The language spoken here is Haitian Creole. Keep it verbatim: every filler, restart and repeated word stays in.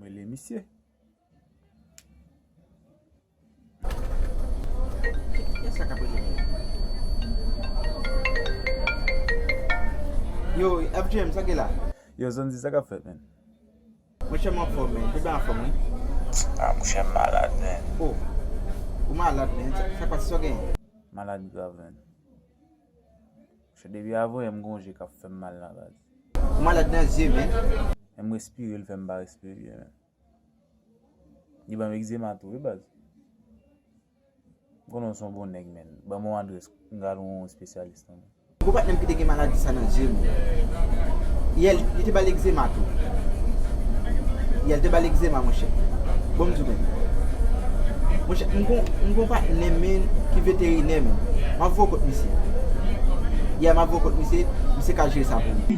M rele misye. Kiyès sa k ap rele m? Yo, F J M, sa k gen la? Yo, Zonzi, sa k ap fèt, menn? Monchè, m anfòm, menn. Tout bagay anfòm, wi. Ah, monchè, m malad, menn. Oh, ou malad, menn. Sa, sa k pase, sa w genyen? Malad grav, menn. Monchè, depi avan yè m gon je k ap fè m mal nan baz. Ou malad nan zye, menn. Menm respire, l fè m pa respire byen, menn. Li ban m egzema tou, wi, baz. M konnen w se yon bon nèg, menn. Ban m yon adrès, m ka al yon espesyalis nan men. Gwo patnè m ki te gen maladi sa nan zye m. Yè, li te ba l egzema tou. Yè, li te ba l egzema, monchè. Bon, m di w, menn. Monchè, m gon, m gon patnè, menn, ki veterinè, menn. M ap voye w kot misye. Yè, m ap voye w kot misye, misye ka jere sa pou ou.